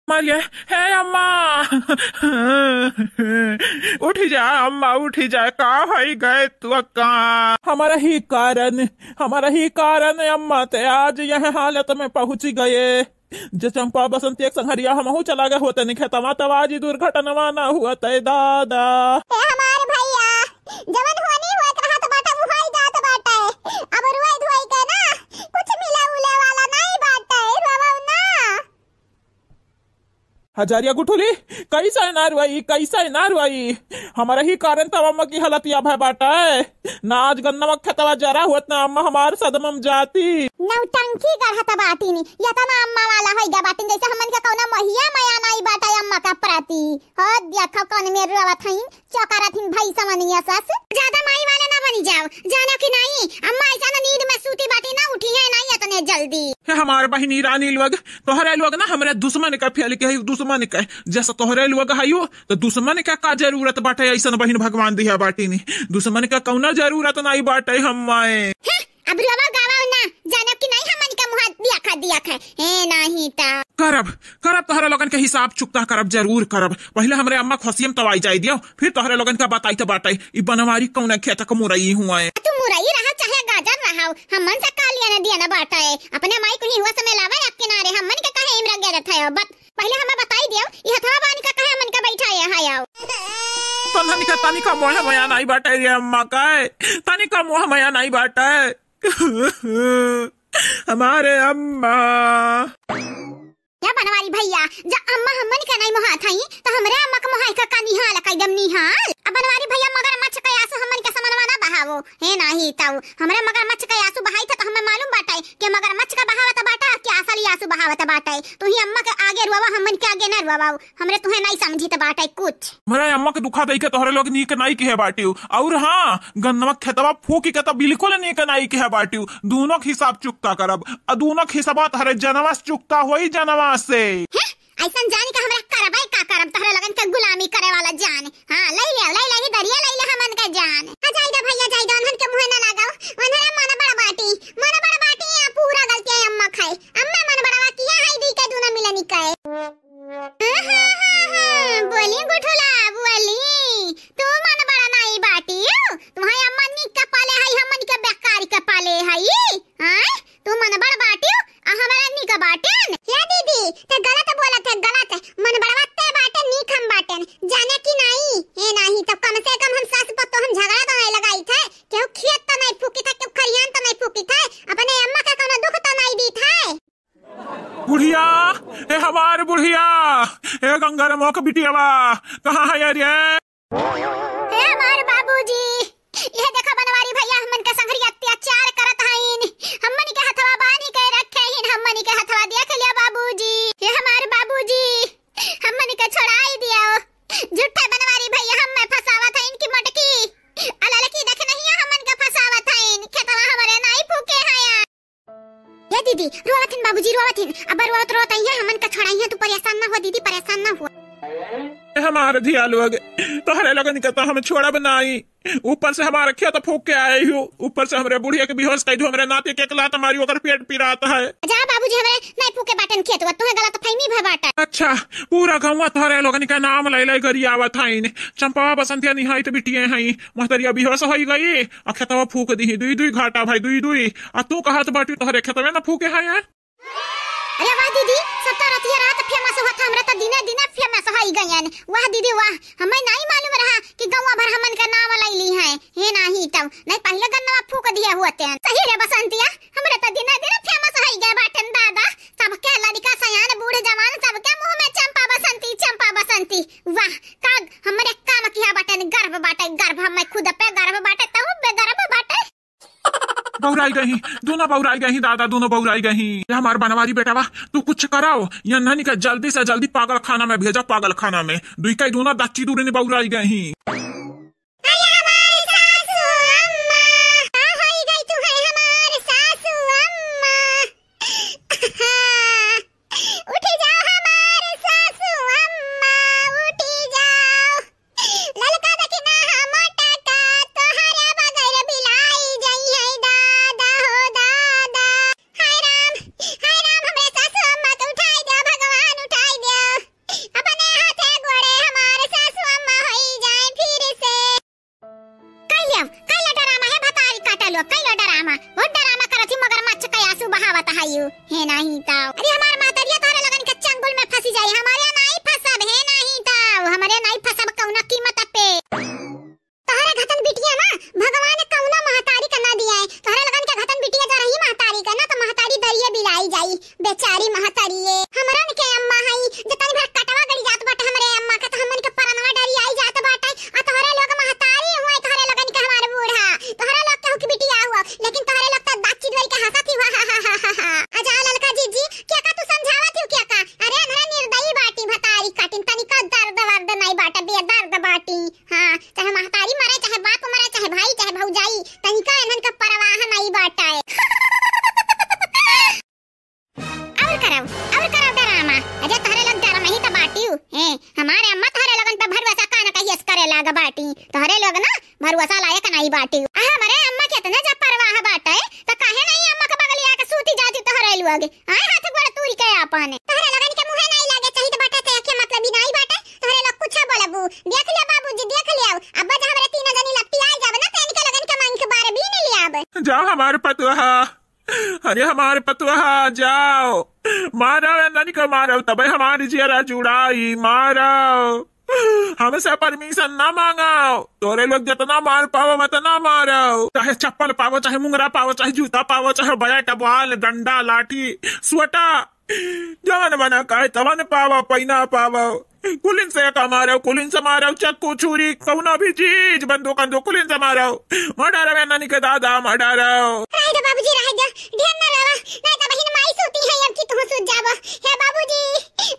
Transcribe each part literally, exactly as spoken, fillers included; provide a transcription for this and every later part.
मरिया, हे अम्मा, उठी जा अम्मा, उठी जा, का होई गए तू अक्का? हमारा ही कारण, हमारा ही कारण अम्मा ते आज यह हालत में पहुँची गए। जे चंपा बसंती एक संघरिया हमहू चला गए होते नहीं खेतवा, तब आज ई दुर्घटनवा ना हुआ तय दादा। ए हमार भैया, जवन होनी होत रहत बाटे, उ होई जात बाटे। अब रोई धोई के ना कुछ मिले उले वाला नहीं बाटे, रोवो ना। हजारिया गुठुली, कैसे ना रोई, कैसे ना रोई? हमारा ही कारण तब अम्मा की हालत या भय बाटे। ना आज गन्नवा खेतवा जरा होत, ना अम्मा हमार सदमा में जाती। नौटंकी गढ़त बाटिन, यतना अम्मा वाला होई गा बाटिन, जैसे हमन के कौनो मोहिया मया नाई बाटे अम्मा का प्रति। हो देखो कौन मेर रोवत हईन, चौकारत हईन भाई समनिया सास। ज्यादा माई वाला ना बनी जाओ, जानो कि नाई, अम्मा ऐसा ना नींद में सूती बाटी ना उठी है नाई इतने जल्दी। हे हमार बहिनी रानी लोग, तोहरे लोग ना हमरे दुश्मन का फेल के हई, दुश्मन का। जैसे तोहरे लोग हई हो, तो दुश्मन का का जरूरत बाटे? ऐसन बहिन भगवान दिया बाटी नी, दुश्मन का कौनो जरूरत नाई बाटे हम्मे। हैं? अब रोवा गावा ना, जानो कि नाई हमन का मुहा दिया खा, दिया खा। हे नाही ता। करब, करब तोहरे लोगन के हिसाब चुकता करब, जरूर करब। पहिले हमरे अम्मा खोसियम तवाई जाई दियो, फिर तोहरे लोगन का बताई त बाटे। ई बनवारी कौन खेत क मुरई हुआ है? तू मुरई रहा चाहे गाजर रहा, हमन से का लिया ना दिया ना बाटे। अपने माई को ही हुआ समय लावे एक किनारे, हमन के काहे इमरा गैरत है? बत पहिले हमें बताई दियो, ई हथवा बांध के काहे हमन के बैठाए है आओ। तन्हन के तनिका मोह मया नाई बाटे रे अम्मा का, तनिका मोह मया नाई बाटे। हमारे अम्मा। या बनवारी भैया, जा अम्मा हमन के नाई मोहात हई, त हमरे अम्मा के मोहाई का का निहाल, का एकदम निहाल। अब बनवारी भैया, मगरमच्छ के आंसू हमन के समनवा ना बहावो। हे नाही तऊ, हमरे मगरमच्छ के आंसू बहाई था, त हमें मालूम बाटे कि मगरमच्छ का बहावत बाटे कि असली आंसू बहावत बाटे। तू ही अम्मा के आगे रोवा, हमन के आगे ना रोवाओ। हमरे तुहे नाई समझी त बाटे कुछ। हमरे अम्मा के दुखा दई के तोहरे लोग नीक नाई किहे बाटियो। और हाँ, गन्नवा खेतवा फूकी के त बिल्कुल नीक नाई किहे बाटियो। दूनों के हिसाब चुकता करब, आ दूनों के हिसाब तोहरे जनवा से चुकता होई, जनवा से। हैं? ऐसन जान के हमरा करबै का करब, तोहरे लगन के गुलामी करे वाला जान। हाँ, लई ले, लई ले, ही दरिया लई ले हमन के जान। आ जाई दे भैया, जाई दे, उन्हन के मुँहे ना लगाओ। उन्हरे मन बड़ बाटी, मन बड़ बाटी, या पूरा गलती है अम्मा खाए। अम्मा मन बड़वा किया है दी के दूनों मिलनी कहे। हाँ, हाँ, हाँ, हाँ, बोली गुठुला, बोली। तू मन बड़ा नाई बाटी, तुम्हारे अम्मा नी के पाले हई, हमन के बेकार के पाले हई, हाँ? तू मन बड़ बाटी, आ हमारा नी के बाटेन। या दीदी, ते गलत बोलत है, गलत। मन बड़वा ते बाटे, नीक हम बाटेन, जाने कि नाई? हे नाही, तब कम से कम हम सास पतोह हम झगड़ा तो नाई लगाई थे, केहू खेत तो नाई फूकी थे, केहू खरियान तो नाई फूकी थे, अपने अम्मा का कोनो दुख तो नाई दी थे। बुढ़िया, ए हमार बुढ़िया, ए गंगरमो के बिटियावा, कहाँ है रे? ए हमार बाबूजी, ये देखा बनवारी भैया, हमन के संघरी अत्याचार करत हईन, हमन के हथवा बांधी के रखे हईन, हमन के हथवा देख लिया बाबूजी। ये हमार बाबूजी, हमन के छोड़ाई दियो, झूठे बनवारी भैया हमें फंसावत हईन कि मटकी, आ ललकी देख नहीं हमन के फंसावत हईन, खेतवा हमरे नाई फूके हया। ए दीदी, रोवत हिन बाबूजी, रोवत हिन। अब रोवत रोवत आई है, हमन का छोड़ाई है, तू परेशान ना हुआ दीदी, परेशान ना हुआ। ए हमार धिया लोग, तोहरे लोगन के तो हम छोड़ब नाई। ऊपर से हमारे खेत फूक के आए हो, ऊपर से हमरे बुढ़िया के बेहोश कर दो, हमरे नाती के एक लात मारी, ओकर पेट पिरात है। जा बाबूजी, हमरे नाई फूके बाटन खेत, वो तुहे गलत फहमी भय बाटा। अच्छा, पूरा गौवा तोहरे लोगन के नाम ले ले गरियावत हईन। चंपवा बसंतिया निहाइत बिटिये हई, महतरिया बेहोश होई गई। आ खेतवा फूक दिही, दुई दुई घाटा भाई, दुई दुई। आ तू कहत बाटी तोहरे खेतवे ना फूके है यार। अरे वाह दीदी, सब तो रतिया रात famous होत, हमरा तो दिने दिने famous होई गयन। वाह दीदी वाह, हमें नहीं मालूम रहा कि गौवा भर हमन का नाम लैली है। हे नाही तब, नहीं पहले गन्नवा फूक दिया हुआ तेन। सही रे बसंतिया, हमरा तो दिने दिने famous होई गए बाटन दादा। सबके लड़का सयान बूढ़ जवान सबके मुंह में चंपा बसंती, चंपा बसंती। वाह, का हमरे काम किया बाटन, गर्व बाटे, गर्व हमें खुद पे गर्व बाटे, तहु बेगर्व बाटे। बौराई गई, दोनों बौराई गई दादा, दोनों बौराई गई। ये हमार बनवारी बेटावा, तू कुछ कराओ, ये ननी का जल्दी से जल्दी पागल खाना में भेजा, पागल खाना में। दुई कई दोनों दच्ची दूर ने बौराई गई। अरे हमार सासू अम्मा, का होई गई तू है हमार सासू अम्मा? उठी जाओ हमार सासू अम्मा, उठी जाओ। ललका देखी ना हम मोटका, तोहरे बगैर बिलाई जाई है दादा हो दादा। हाय राम, हाय राम, हमरे सासू अम्मा के उठाई दे भगवान, उठाई दे। पाने। तोहरे लोगन के मुँहे नाई लागे चाहित बाटे, ते के मतलब ही नाई बाटे। तोहरे लोग कुछ बोलबू। देख लिया बाबूजी, देख लिया। अब जब हमरे तीनों जनी लपटी आए जाब ना, तो इनके लोगन के मांग के बारे भी नहीं लियाब। जाओ हमार पतोहा, अरे हमार पतोहा, जाओ। मारो इनन के मारो, तबे हमारी जियरा जुड़ाई। मारो, हमसे परमिशन ना मांगो। तोरे लोग जितना मार पावो, उतना मारो। चाहे चप्पल पावो, चाहे मुंगरा पावो, चाहे जूता पावो, चाहे बैट, बॉल, डंडा, लाठी, सोटा, जवन बना कहे तवन पावो, पैना पावो। कुलिन से का मारो, कुलिन से मारो, चक्कू, छुरी, कौनो भी चीज, बंदूक, बंदूक, कुलिन से मारो। मार डारो इनन के दादा, मार डारो। रहे दो बाबूजी, रहे दो, ढेर ना रोवा, नहीं तो बहिन माई सोती है, अब की तुम सूत जाबो। हे बाबूजी,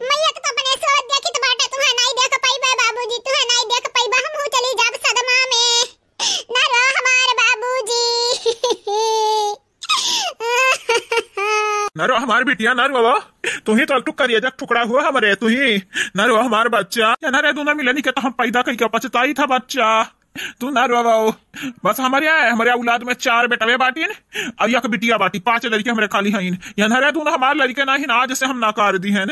मैया के तो अपने सोत देखित बाटे, तुहे नाई देख पाइबे बाबूजी, तुहे नाई देख पाइबे, हम हो चली जाब सदमा में। ना रो हमार बाबूजी। ना रो हमार बिटिया, ना रो बाबा। तू ही तो टुक करिए जब टुकड़ा हुआ हमरे, तू ही। ना रो हमार बच्चा। या ना रे, दोनों मिलनी के तो हम पैदा कई के पछताई था बच्चा। तू ना रो बाबा। बस हमारे यहाँ, हमारे औलाद में चार बेटवे बाटिन और एक बिटिया बाटी, पांच लड़के हमरे खाली हईन। या ना रे, दोनों हमार लड़के ना ही ना, आज से हम नकार दी हैं।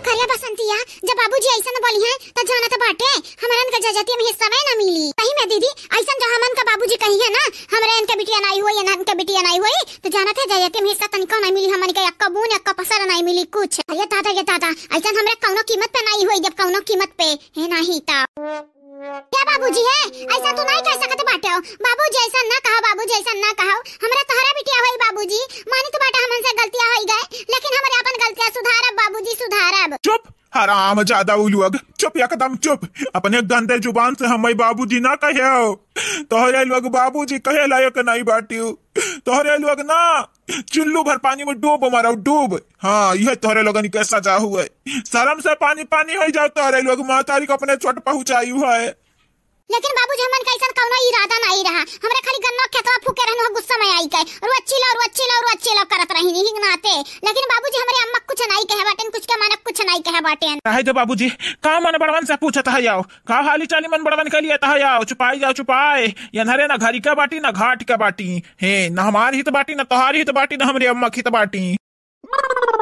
करिया बसंतिया, जब बाबूजी ऐसन बोली हैं, त जानत बाटे, हमरन के जजतिया में हिस्सा ना मिली। सही में दीदी, ऐसन जो हमन का बाबूजी कही है ना, हमरे इनके बिटिया नाई होई, इनके बिटिया नाई होई, त जानत है जजतिया में हिस्सा तनिको ना मिली, हमन के एक्का बून, एक्का पसर नाई मिली कुछ। अरे दादा, ये दादा, ऐसन हमरे कौनो कीमत पे नाई होई, जब कौनो कीमत पे है नाही ता। क्या बाबूजी है, ऐसा तू नहीं कह सकत बाटे हो। बाबूजी ऐसा ना कहो, बाबूजी ऐसा ना कहो, हमरा तोहरा बिटिया होई बाबूजी, मानित बाटे हमन से गलतियां होई गए, लेकिन हमरे अपन गलतियां सुधारब बाबूजी, सुधारब। चुप हराम ज्यादा उलुअग, चुप एकदम चुप। अपने गंदे जुबान से हमें बाबूजी ना कहो। तोहरे लोग बाबूजी कहे लायक नहीं बाटियो। तोहरे लोग ना चुल्लू भर पानी में डूब मरो, डूब। हाँ, यह तोहरे लोगन के सजा हुए। शर्म से पानी पानी हो जाओ तोहरे लोग, महतारी को अपने चोट पहुँचाई हुए। लेकिन बाबूजी, हमन का ऐसन कौनो इरादा नहीं रहा। हमरा खाली गन्ना खेतवा फूके रहनु ह गुस्सा में आई के, और वो अच्छी लो, और वो अच्छी लो, और वो अच्छी लो करत रही नहीं नाते। लेकिन बाबूजी, हमरे अम्मा कुछ नहीं कहे बाटेन, कुछ के माने कुछ नहीं कहे बाटेन। रहे दो बाबूजी, का मन बड़वन से पूछत है आओ, का हाली चाली मन बड़वन के लिए तह आओ, चुपाई जाओ चुपाए। ये नरे ना घरी का बाटी ना घाट का बाटी, हे ना हमार हित बाटी ना तोहार हित बाटी ना हमरे अम्मा हित बाटी।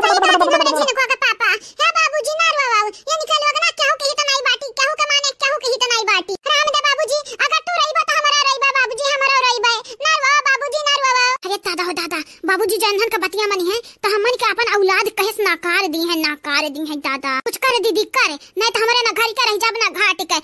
सही बात है, झिनकुआ के पापा। हे बाबूजी, ना रोवाओ। ये निकल लोग ना, केहू के हित नाई बाटी, केहू के माने, केहू के हित नाई बाटी। राम दे बाबूजी, अगर तू रहिबा तो हमारा रहिबा बाबूजी, हमारा रहिबा। ना रोवाओ बाबूजी, ना रोवाओ। अरे दादा हो दादा, बाबूजी जनहन का बतिया मनी है, तो हमन के अपन औलाद कहेस नाकार दी है, नाकार दी है दादा। कुछ कर दीदी कर, नहीं तो हमारे ना घर के रह जाब ना घाट के।